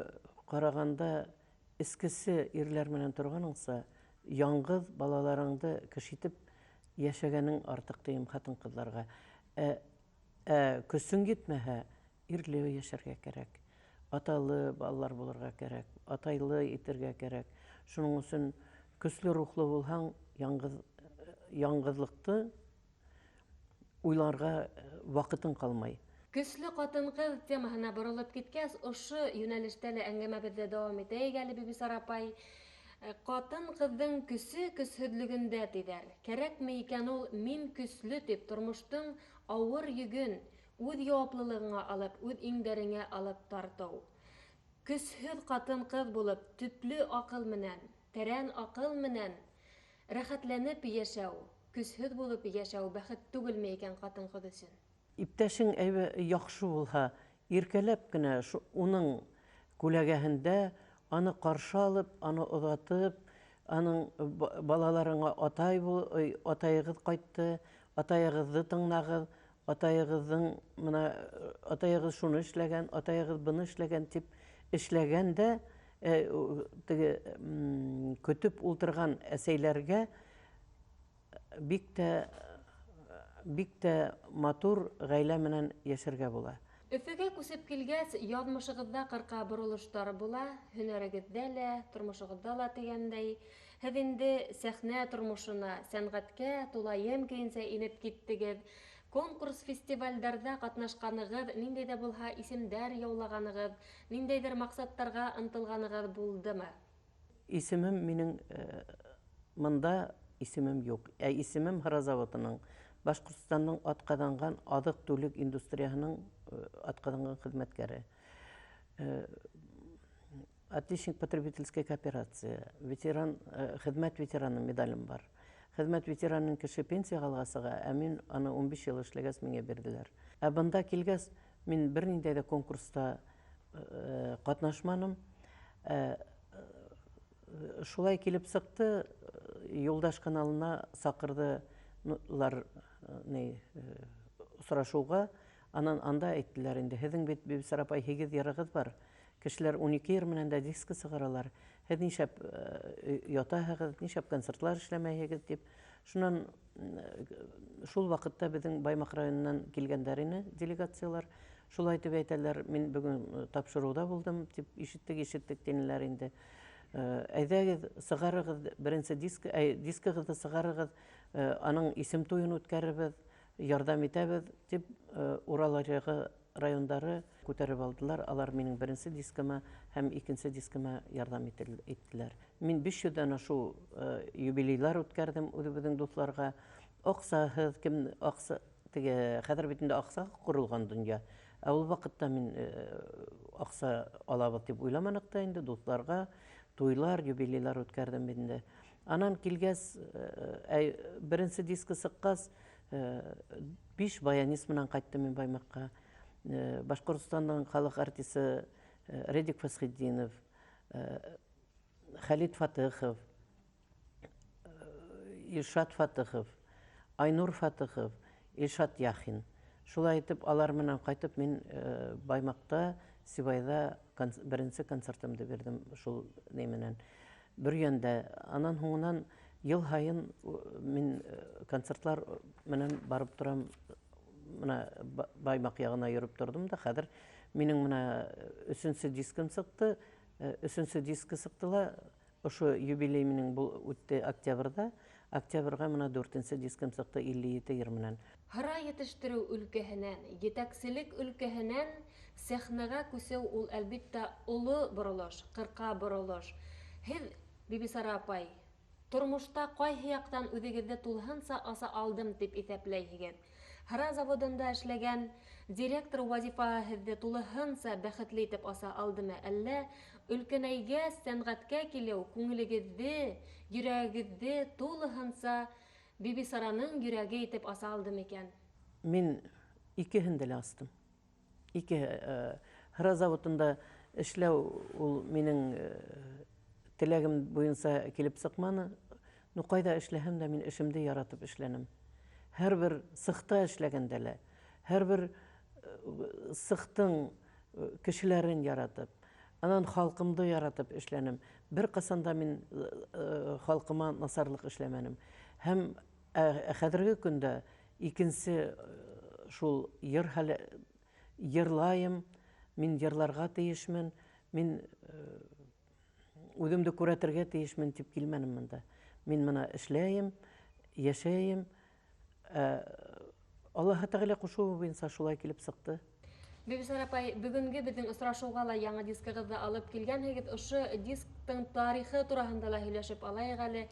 ҡарағанда эскесе ирләр менән торғаныңса, яңғыҙ балаларыңды кеше итеп йәшәгәнең артыҡ тием ҡатын-ҡыҙҙарға. Көсөң етмәһә, ирле йәшәргә кәрәк. Аталы балалар булырға кәрәк, атайлы итергә кәрәк. Шуның өсөн көслө рухлы булһаң, яңғыҙлыҡты уйларға ваҡытың ҡалмай. Көслө ҡатын-ҡыҙ темаһына боролоп киткәс, ошо йүнәлештә лә әңгәмәбеҙҙе дауам итәйек әле, Бибисара апай. Ҡатын-ҡыҙҙың көсө көсһөҙлөгөндә тиҙәр. Кәрәкме икән ул мин көслө тип тормоштоң ауыр йөгөн үҙ яуаплылығыңа алып, үҙ иңдәреңә алып тартыу? Көсһөҙ ҡатын-ҡыҙ булып, төплө аҡыл менән, тәрән аҡыл менән рәхәтләнеп йәшәү, көсһөҙ булып йәшәү бәхет түгелме икән ҡатын-ҡыҙ өсөн? Иптәшең яҡшы булһа, иркәләп кенә уның күләгәһендә аны ҡаршы алып, аны оҙатып, аның балаларыңа атай бул, атайығыҙ ҡайтты, атайығыҙҙы тыңлағыҙ, атайығыҙҙың мына атайығыҙ шуны эшләгән, атайығыҙ быны эшләгән тип эшләгән дә, теге көтөп ултырған әсәйләргә бик тә матур ғаилә менән йәшәргә була. Өфөгә күсеп килгәс, яҙмышығыҙҙа ҡырҡа боролоштар була, һөнәрегеҙҙә лә, тормошоғоҙҙа ла тигәндәй. Һеҙ инде сәхнә тормошона, сәнғәткә тулайым көйөнсә инеп киттегеҙ. Конкурс, фестивалдәрҙә ҡатнашҡанығыҙ, ниндәй ҙә булһа исемдәр яулағанығыҙ, ниндәйҙер маҡсаттарға ынтылғанығыҙ булдымы? Исемем минең мында исемем юҡ. Ә исемем һыра заводының, Башҡортостандың атҡаҙанған аҙыҡ-түлек индустрияһының атҡаҙанған хеҙмәткәре. Отличник потребительской кооперации, ветеран, хеҙмәт ветераны медалем бар. Хеҙмәт ветеранының кеше пенсияға алға сыға, ә мин аны 15 йыл эшләгәс миңә бирҙеләр. Ә бында килгәс, мин бер ниндәй ҙә конкурста ҡатнашманым. Шулай килеп сыҡты, Юлдаш каналына саҡырҙылар осрашыуға. Анан анда әйттеләр инде, һеҙҙең бит, Бибисара апай, 8 йырығыҙ бар. Кешеләр 12 йыр менән дә диска сығаралар. Һеҙ нишләп ятаһығыҙ, нишләп концертлар эшләмәйһегеҙ тип. Шунан шул ваҡытта беҙҙең Баймаҡ районынан килгәндәр ине делегациялар. Шулай тип әйтәләр, мин бөгөн тапшырыуҙа булдым тип ишеттек, ишеттек тинеләр инде. Әйҙәгеҙ, сығарығыҙ беренсе дискығыҙҙы сығарығыҙ, аның исем туйын үткәрербеҙ, ярҙам итәбеҙ тип Урал аръяғы райондары күтәреп алдылар. Алар минең беренсе дискыма һәм икенсе дискыма ярҙам иттеләр. Мин 500-дән ашыу юбилейлар үткәрҙем үҙебеҙҙең дуҫларға. Аҡсаһыҙ, кем аҡса, теге хәҙер бит инде аҡсаға ҡоролған донъя. Ә ул ваҡытта мин аҡса алабыҙ тип уйламаныҡ та инде, дуҫларға туйлар, юбилейлар үткәрҙем инде. Анан килгәс, беренсе диска сыҡҡас, 5 баянист менән ҡайттым мин Баймаҡҡа. Башҡортостандың халыҡ артисы Редик Фәсхетдинов, Хәлит Фатыхов, Илшат Фатыхов, Айнур Фатыхов, Илшат Яхин. Шулай итеп, алар менән ҡайтып, мин Баймаҡта, Сибайҙа беренсе концертымды бирҙем шул ни менән. Бөрйәндә. Анан һуңынан йыл һайын мин концертлар менән барып торам, мына Баймаҡ яғына йөрөп торҙом да, хәҙер минең мына өсөнсө дискым сыҡты, өсөнсө диска сыҡты ла, ошо юбилей минең был үтте октябрҙа, октябрға мына дүртенсе дискым сыҡты 57 йыр менән. Һыра етештереү өлкәһенән, етәкселек өлкәһенән сәхнәгә күсеү ул әлбиттә оло боролош, ҡырҡа боролош. Һеҙ, Бибисара апай, тормошта ҡайһы яҡтан үҙегеҙҙе тулыһынса аса алдым тип иҫәпләйһегеҙ? Һыра заводында эшләгән директор вазифаһы һеҙҙе тулыһынса бәхетле итеп аса алдымы, әллә өлкәнәйгәс сәнғәткә килеү күңелегеҙҙе, йөрәгегеҙҙе тулыһынса Бибисараның йөрәге итеп аса алдым икән? Мин икеһен дә лә астым. Ике һыра заводында эшләү ул минең теләгем буйынса килеп сыҡманы. Ну, ҡайҙа эшләһәм дә мин эшемде яратып эшләнем. Һәр бер сыхта эшләгәндә лә, һәр бер сыхтың кешеләрен яратып, анан халҡымды яратып эшләнем. Бер ҡасан да мин халҡыма насарлыҡ эшләмәнем. Һәм хәҙерге көндә икенсе шул йыр хәле, йырлайым, Мин йырларға тейешмен, мин үҙемде күрәтергә тейешмен тип килмәнем бында. Мин мына эшләйем, йәшәйем. Аллаһы Тәғәлә ҡушыуы буйынса шулай килеп сыҡты. Бибисара апай, бөгөнгө беҙҙең осрашыуға ла яңы дискығыҙҙы алып килгәнһегеҙ. Ошо дисктың тарихы тураһында ла һөйләшеп алайыҡ әле.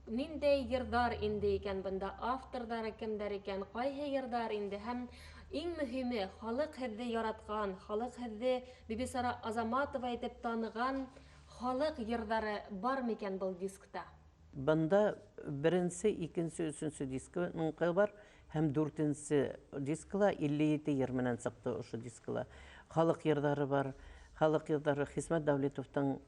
Ниндәй йырҙар инде икән бында, авторҙары кемдәр икән, ҡайһы йырҙар инде, һәм иң мөһиме, халыҡ һеҙҙе яратҡан, халыҡ һеҙҙе Бибисара Азаматова итеп таныған халыҡ йырҙары бар микән был дискта? Бында беренсе, икенсе, өсөнсө дискының бар, һәм дүртенсе дискла 57 йыр менән сыҡты ошо дискла. Халыҡ йырҙары бар, халыҡ йырҙары Хисмәт Дәүлитовтың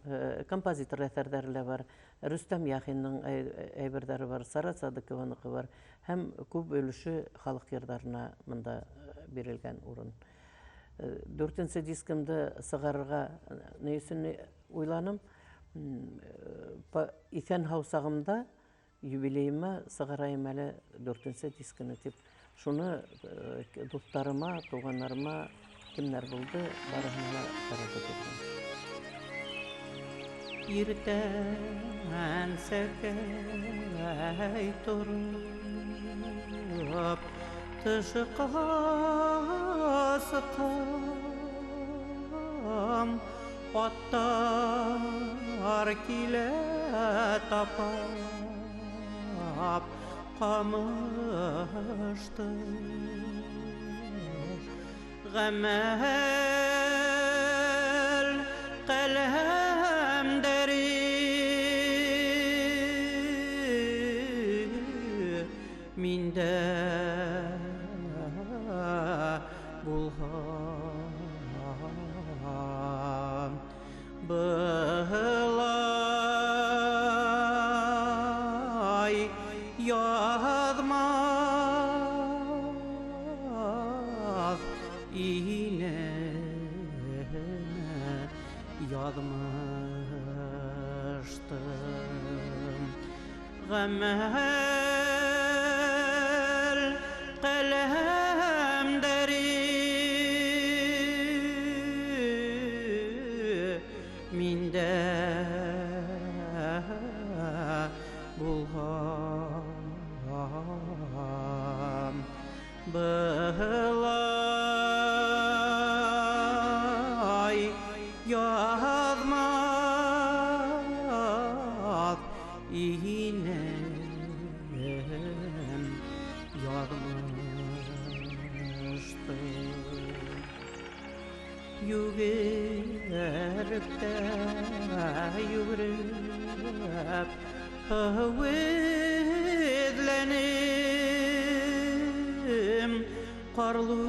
композитор әҫәрҙәре лә бар, Рөстәм Яхиндың әйберҙәре бар, Сара Садыҡованыҡы бар, һәм күп өлөшө халыҡ йырҙарына бында бирелгән урын. Дүртенсе дискымды сығарырға ни өсөн уйланым? Иҫән һау сағымда юбилейыма сығарайым әле дүртенсе дискыны тип. Шуны дуҫтарыма, туғандарыма кемдәр булды, барыһына ла таратып киттем. Иртән сәкәй тороп, тышҡа сыҡам, аттар килә тапап ҡамышты. Ғәмәл ҡәләмдәре миндә булһа, былай яҙмаҫ инем яҙмыштым. Ғәмәл ҡәләмдәре миндә булһа, былай яҙмаҫ инем яҙмыштым. Йүгереп тә йүгереп һыу эҙләнем, ҡарлы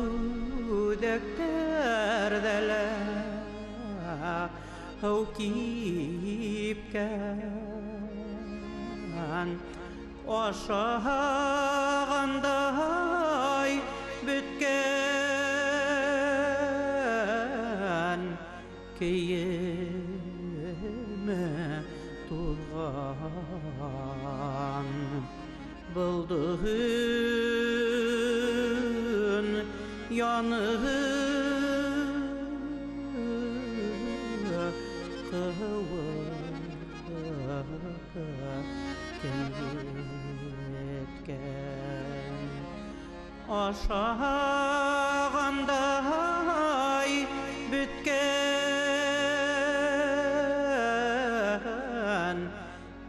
үҙәктәрҙә лә һыу кипкән. Ашағандай бөткән кейеме туҙған. Был көн янып ҡыуып кем еткән. Ашағандай бөткән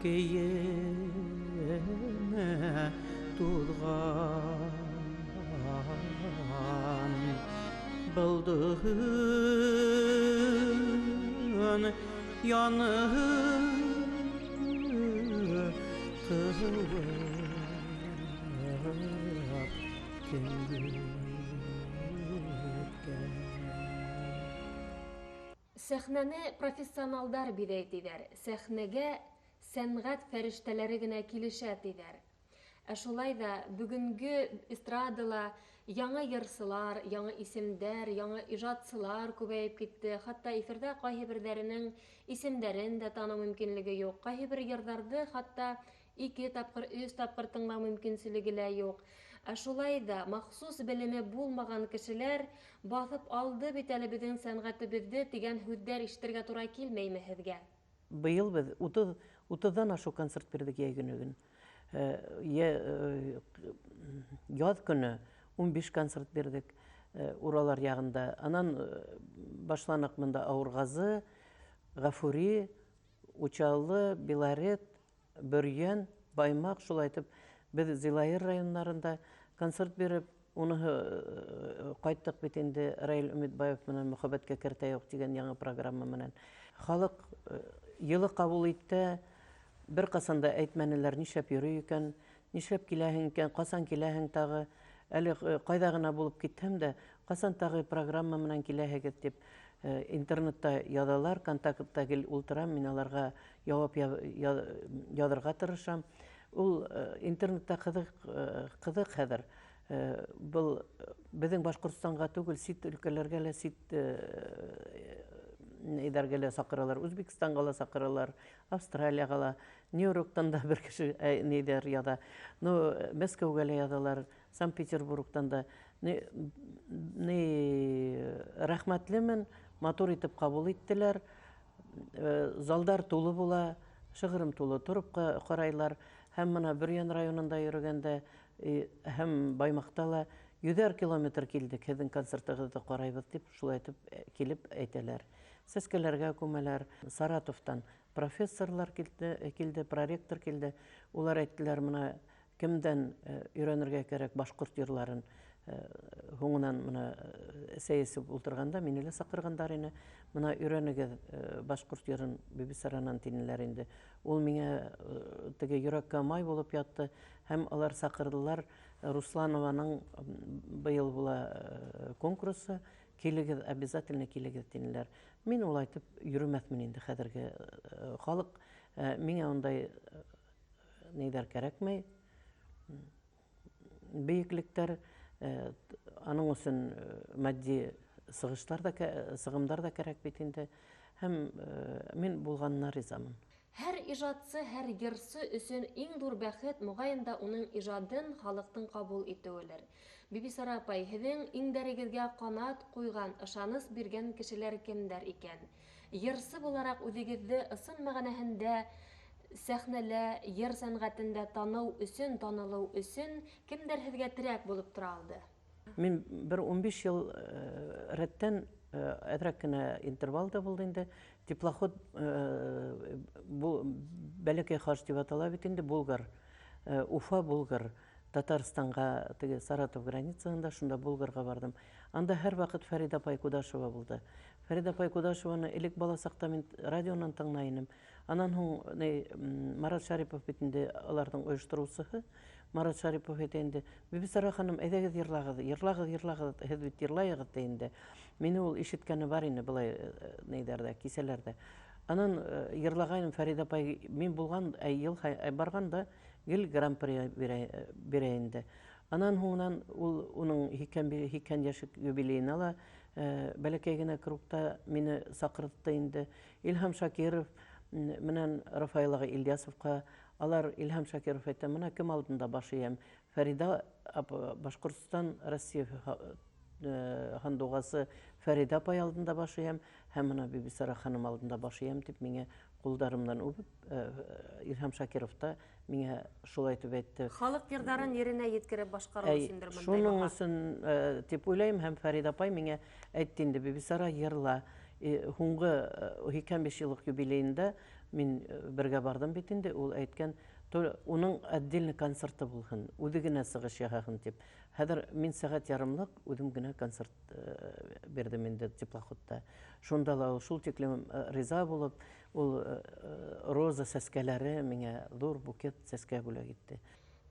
кейеме туҙған. Был көн янып ҡыуып кем еткән. Сәхнәне профессионалдар биҙәй тиҙәр, сәхнәгә сәнғәт фәрештәләре генә килешә тиҙәр. Ә шулай ҙа бөгөнгө эстрадала яңы йырсылар, яңы исемдәр, яңы ижадсылар күбәйеп китте. Хатта эфирҙа ҡайһы берҙәренең исемдәрен дә таныу мөмкинлеге юҡ. Ҡайһы бер йырҙарҙы хатта 2 тапҡыр, 3 тапҡыр тыңлау мөмкинселеге лә юҡ. Ә шулай да махсус белеме булмаған кешеләр баҫып алды бит әле беҙҙең сәнғәтебеҙҙе тигән һүҙҙәр ишетергә тура килмәйме һеҙгә? Быйыл беҙ 30-ҙан ашыу концерт бирҙек йәй көнө. Яҙ көнө 15 концерт бирҙек Уралар яғында. Анан башланыҡ мында Ауырғазы, Ғафури, Учалы, Белорет, Бөрйән, Баймаҡ, шулай итеп беҙ Зилайыр райондарында концерт биреп, уныһы ҡайттыҡ бит инде Раил Өмитбаев менән «Мөхәббәткә кәртә юҡ» тигән яңы программа менән. Халыҡ йылы ҡабул итте, бер ҡасан да әйтмәнеләр, нишләп йөрөй икән, нишләп киләһең икән, ҡасан киләһең тағы, әле ҡайҙа ғына булып китһәм дә, ҡасан тағы программа менән киләһегеҙ тип интернетта яҙалар, контактта гел ултырам, мин аларға яуап яҙырға тырышам. Ул интернетта ҡыҙыҡ хәҙер. Был беҙҙең Башҡортостанға түгел, сит өлкәләргә лә, сит нейҙәргә лә саҡыралар, Үзбәкстанға ла саҡыралар, Австралияға ла, Нью-Йорктан да бер кеше нейҙәр яҙа. Ну, Мәскәүгә лә яҙалар, Санкт-Петербургтан да. Рәхмәтлемен, матур итеп ҡабул иттеләр. Залдар тулы була, шығырым тулы тороп ҡарайлар. Һәм мына Бөрйән районында йөрөгәндә, һәм Баймаҡта ла 100 километр килдек, һеҙҙең концертығыҙҙы ҡарайбыҙ тип, шулай итеп килеп әйтәләр. Сәскәләргә күмәләр. Саратовтан профессорлар килде, проректор килде. Улар әйттеләр, мына кемдән өйрәнергә кәрәк башҡорт йырларын. Һуңынан мына сәй эсеп ултырғанда мине лә саҡырғандар ине. Мына өйрәнегеҙ башҡорт йырын Бибисаранан тинеләр инде. Ул миңә теге йөрәккә май булып ятты. Һәм алар саҡырҙылар Русланованың быйыл була конкурсы, килегеҙ, обязательно килегеҙ тинеләр. Мин улай итеп йөрөмәҫмен инде хәҙерге халыҡ. Миңә ундай ниҙәр кәрәкмәй. Бейеклектәр, аның өсөн матди сығыштар да, сығымдар да кәрәк бит инде. Һәм мин булғанына ризамын. Һәр ижадсы, һәр йырсы өсөн иң ҙур бәхет моғайын да уның ижадын халыҡтың ҡабул итеүелер. Бибисара апай, һеҙҙең иңдәрегеҙгә ҡанат ҡуйған, ышаныс биргән кешеләр кемдәр икән? Йырсы булараҡ үҙегеҙҙе ысын мәғәнәһендә сәхнәлә, йыр сәнғәтендә таныу өсөн, танылыу өсөн кемдәр һеҙгә терәк булып тора алды? Мин бер 15 йыл рәттән әҙерәк кенә интервал да булды инде. Теплоход бәләкәй хаж тип атала бит инде, Булгар, Уфа, Булгар, Татарстанға, теге Саратов границаһында, шунда Булгарға барҙым. Анда һәр ваҡыт Фәриҙә апай Кудашева булды. Фәриҙә апай Кудашеваны элек бала саҡта мин радионан тыңлай инем. Анан һуң Марат Шарипов бит инде аларҙың ойоштороусыһы. Марат Шарипов әйтә инде, Бибисара ханым, әйҙәгеҙ йырлағыҙ, йырлағыҙ, йырлағыҙ, һеҙ бит йырлайығыҙ ти инде. Мине ул ишеткәне бар ине былай нейҙәрҙә, кисәләрҙә. Анан йырлағайным Фәриҙә апай, мин булған, йыл барғанда гел гран-при бирә инде. Анан һуңынан ул уның һикһән йәшлек юбилейына ла бәләкәй генә кругта мине саҡыртты инде. Илһам Шакиров менән Рафаил ағай Ильясовҡа, алар Илһам Шакиров әйтә, мына кем алдында баш эйәм? Фәриҙә апа, Башҡортостан Россия һандуғасы Фәриҙә апай алдында баш эйәм, һәм мына Бибисара ханым алдында баш эйәм тип миңә ҡулдарымдан үбеп, Илһам Шакиров та миңә шулай итеп әйтте. Халыҡ йырҙарын еренә еткереп башҡарыу өсөндөр бындай Шуның баһа. өсөн тип уйлайым, һәм Фәриҙә апай миңә әйтте инде, Бибисара йырла. Һуңғы 85 йыллыҡ юбилейында мин бергә барҙым бит инде, ул әйткән, уның отдельный концерты булһын, үҙе генә сығыш яһаһын тип. Хәҙер мин сәғәт ярымлыҡ үҙем генә концерт бирҙем инде теплоходта. Шунда ла ул шул тиклем риза булып, ул роза сәскәләре миңә ҙур букет сәскә бүләк итте.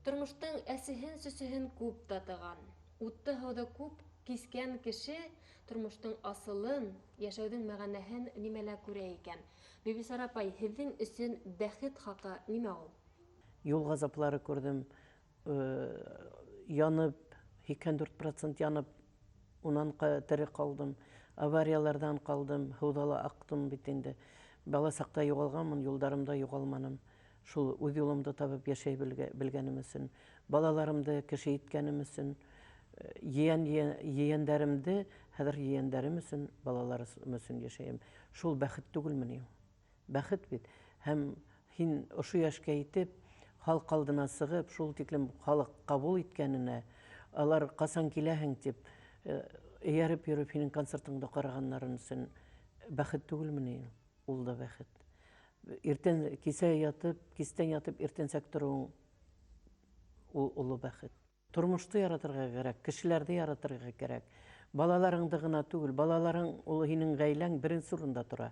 Тормоштоң әсеһен-сөсөһөн күп татыған, утты һыуҙы күп кискән кеше тормоштоң асылын, йәшәүҙең мәғәнәһен нимәлә күрә икән? Бибисара апай, һеҙҙең өсөн бәхет хаҡы нимә ул? Юл ғазаплары күрҙем, янып, 84% янып, унан тере ҡалдым, аварияларҙан ҡалдым, һыуҙа ла аҡтым бит инде. Бала саҡта юғалғанмын, юлдарымда юғалманым. Шул үҙ юлымды табып йәшәй белгәнем өсөн, балаларымды кеше иткәнем өсөн, ейәндәремде, хәҙер ейәндәрем өсөн, балаларым өсөн йәшәйем. Шул бәхет түгелме ни? Бәхет бит. Һәм һин ошо йәшкә етеп, халыҡ алдына сығып, шул тиклем халыҡ ҡабул иткәненә, алар ҡасан киләһең тип, эйәреп йөрөп һинең концертыңды ҡарағаннарын өсөн бәхет түгелме ни? Ул да бәхет. Иртән кисә ятып, кистән ятып иртәнсәк тороуың ул оло бәхет. Тормошто яратырға кәрәк, кешеләрҙе яратырға кәрәк. Балаларыңды ғына түгел, балаларың ул һинең ғаиләң беренсе урында тора.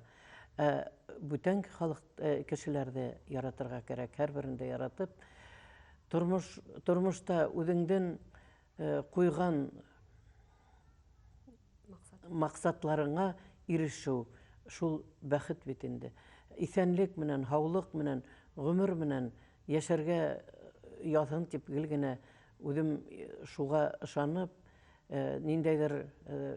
Бүтән халыҡ, кешеләрҙе яратырға кәрәк, һәр берен дә яратып, тормошта үҙеңдең ҡуйған маҡсатларыңа ирешеү, шул бәхет бит инде. Иҫәнлек менән, һаулыҡ менән, ғүмер менән йәшәргә яҙһын тип гел генә үҙем шуға ышанып, ниндәйҙер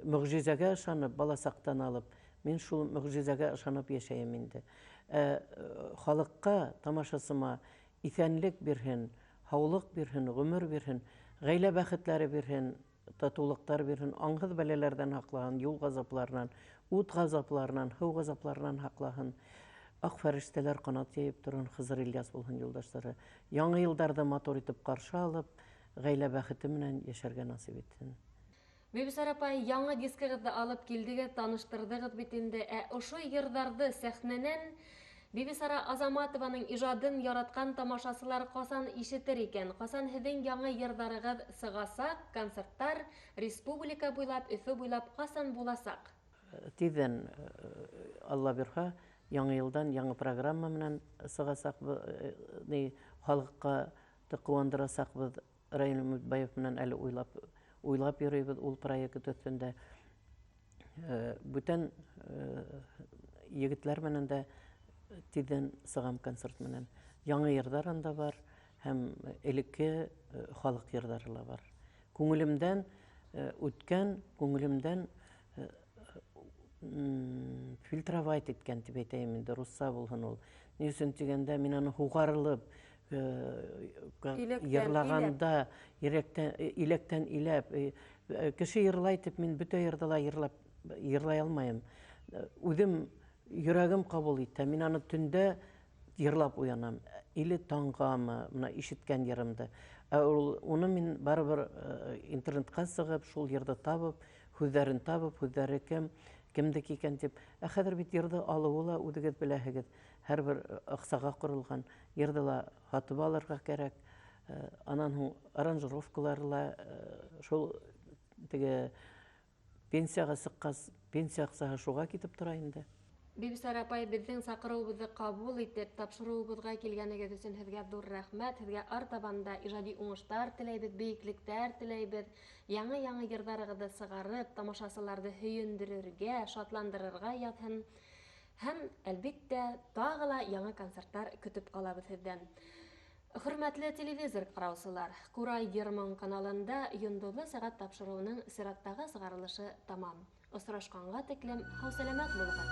мөғжизәгә ышанып, бала саҡтан алып, мин шул мөғжизәгә ышанып йәшәйем инде. Халыҡҡа, тамашасыма иҫәнлек бирһен, һаулыҡ бирһен, ғүмер бирһен, ғаилә бәхетләре бирһен, татыулыҡтар бирһен, аңһыҙ бәләләрҙән һаҡлаһын, юл ғазапларынан, ут ғазапларынан, һыу ғазапларынан һаҡлаһын. Аҡ фәрештәләр ҡанат йәйеп торһон, Хызыр Ильяс булһын юлдаштары. Яңы йылдарҙы матур итеп ҡаршы алып, ғаилә бәхете менән йәшәргә насип итһен. Бибисара апай, яңы дискығыҙҙы алып килдегеҙ, таныштырҙығыҙ бит инде. Ә ошо йырҙарҙы сәхнәнән Бибисара Азаматованың ижадын яратҡан тамашасылар ҡасан ишетер икән? Ҡасан һеҙҙең яңы йырҙарығыҙ сығасаҡ, концерттар республика буйлап, Өфө буйлап ҡасан буласаҡ? Тиҙҙән, Алла бирһә, яңы йылдан яңы программа менән сығасаҡ, халыҡҡа ҡыуандырасаҡбыҙ. Раил Өмөтбаев менән әле уйлап йөрөйбөҙ ул проект өҫтөндә. Бүтән егетләр менән дә тиҙҙән сығам концерт менән. Яңы йырҙар анда бар һәм элекке халыҡ йырҙары ла бар. Күңелемдән үткән, күңелемдән фильтровать иткән тип әйтәйем инде, русса булһын ул. Ни өсөн тигәндә мин аны һуғарылып, йырлағанда, иләктән иләп, кеше йырлай тип мин бөтә йырҙы ла йырлай алмайым. Үҙем йөрәгем ҡабул итә, мин аны төндә йырлап уянам. Или таңғамы, мына ишеткән йырымды. Ә уны мин барыбер интернетҡа сығып, шул йырҙы табып, һүҙҙәрен табып, һүҙҙәре кемдеке икән тип. Ә хәҙер бит йырҙы алыуы ла үҙегеҙ беләһегеҙ, һәр бер аҡсаға ҡоролған йырҙы ла һатып алырға кәрәк. Анан һуң аранжировкалары ла, шул теге пенсияға сыҡҡас, пенсия аҡсаһы шуға китеп тора инде. Бибисара апай, беҙҙең саҡырыуыбыҙҙы ҡабул итеп, тапшырыуыбыҙға килгәнегеҙ өсөн һеҙгә ҙур рәхмәт. Һеҙгә артабан да ижади уңыштар теләйбеҙ, бейеклектәр теләйбеҙ. Яңы-яңы йырҙарығыҙҙы сығарып, тамашасыларҙы һөйөндөрөргә, шатландырырға яҙһын. Һәм, әлбиттә, тағы ла яңы концерттар көтөп ҡалабыҙ һеҙҙән. Хөрмәтле телевизор ҡараусылар, Ҡурай Йыр-моң каналында Йондоҙло сәғәт тапшырыуының сираттағы сығарылышы тамам. Осрашҡанға тиклем һау-сәләмәт булығыҙ.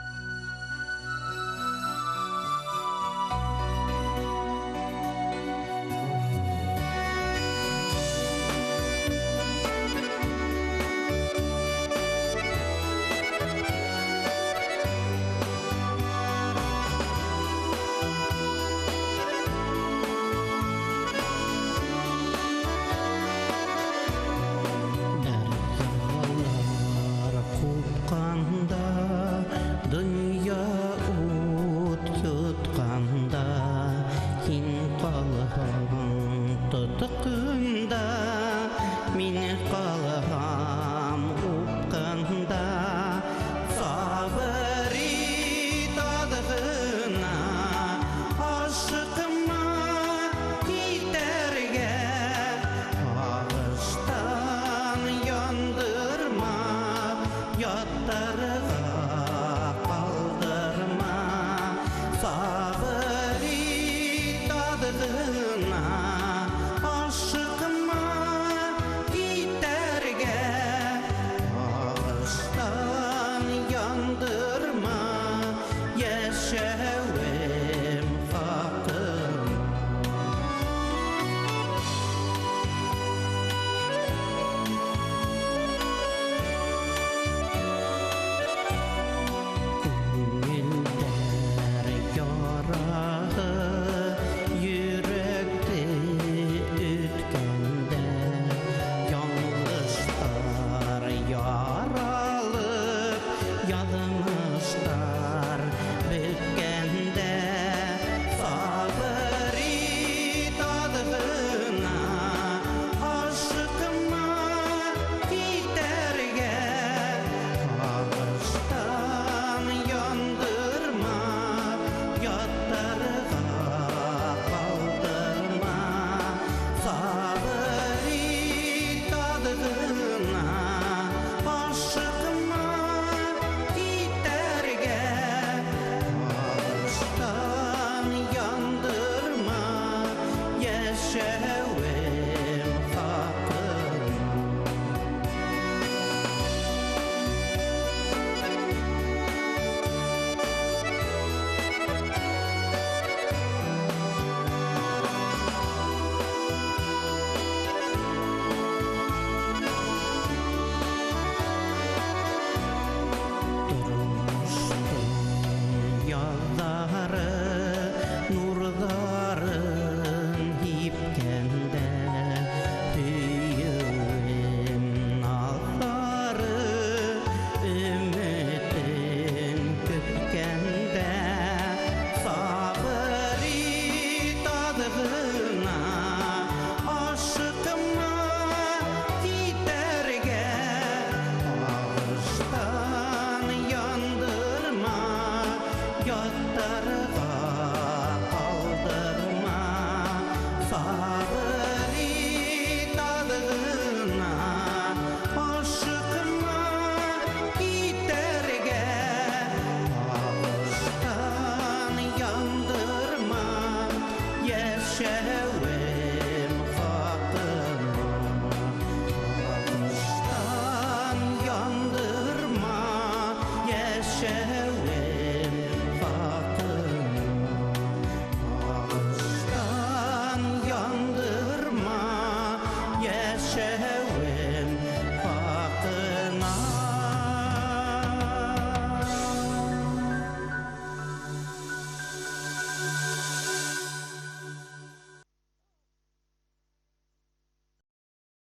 Ҡалһаң тотҡын.